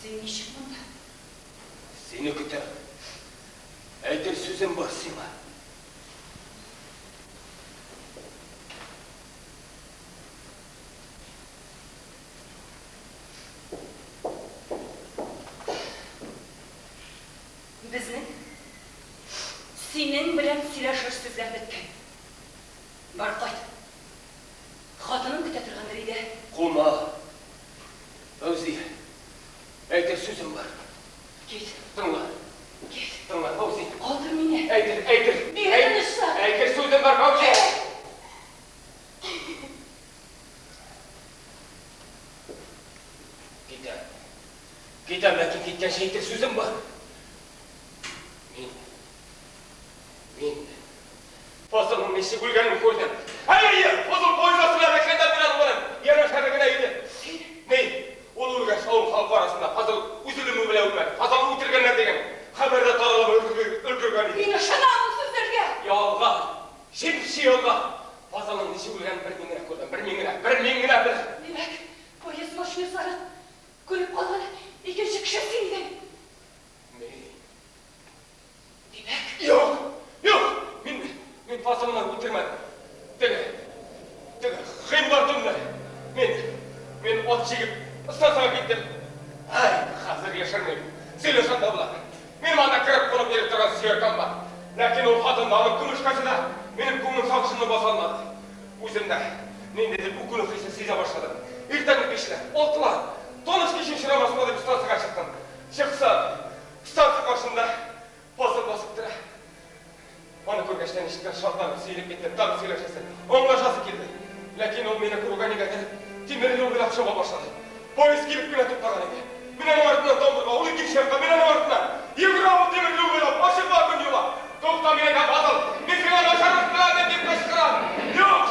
Син ничек монда? Сине көтәм. Әйтер сүзем бар сиңа. Безнең синең белән сөйләшер сүзләр беткән. Бар, кайт. Хатының көтә торгандыр өйдә. Кума, Фәүзия. Әйтер сүзем бар. Кит. Тыңла. Кит. Тыңла, Фәүзия. Калдыр мине. Әйтер, әйтер. Бир тынычлык. Әйтер сүзем бар, Фәүзия. Китәм. Китәм, ләкин киткәнче әйтер сүзем бар. Мин, мин Фазылның ничек үлгәнен күрдем. Әй, әйе, Фазыл поезд астына эләккәндә мин аның белән янәшәдә генә идем. Син? Мин, ул үлгәч, авыл халкы арасында Фазыл үз үлеме белән үлмәде, Фазылны үтергәннәр дигән хәбәр дә таралып өлгергән иде. Мин ышанам ул сүзләргә! Ялган! Чеп-чи ялган! Фазылның ничек үлгәнен бер мин генә күрдем, бер мин генә, бер мин генә беләм. Димәк, поезд машинистлары күреп калган икенче кеше син идең? Мин. Димәк. Юк! Юк! Мин, мин Фазылны үтермәдем. Теге, теге гыйнвар төнне мин, мин ат җигеп станцага киттем. Әй, хәзер яшермим, сөйләшәм дә була. Минем анда кереп кунып йөри торган сөяркәм бар. Ләкин ул хатын да, аның көмешкәсе дә минем күңел сагышымны баса алмады. Үзем дә ниндидер үкенү хисе сизә башладым. Иртәнге бишләр, алтылар, таныш кеше очрамасмы дип станцага чыктым. Чыксам, станция каршында Фазыл басып тора. Аны күргәч тә ничектер шатланып, сөенеп киттем. Тагын сөйләшәсе, аңлашасы килде. Ләкин ул мине күрүгә нигәдер тимер юл буйлап чаба башлады. Поезд килеп кенә туктаган иде. Мин аның артыннан тамбурга, ул икенче якка, мин аның артыннан. Йөгерә ул тимер юл буйлап, ачык вагон юла. Тукта, мин әйтәм, Фазыл, мин сиңа начарлык теләмим, дип кычкырам. Юк!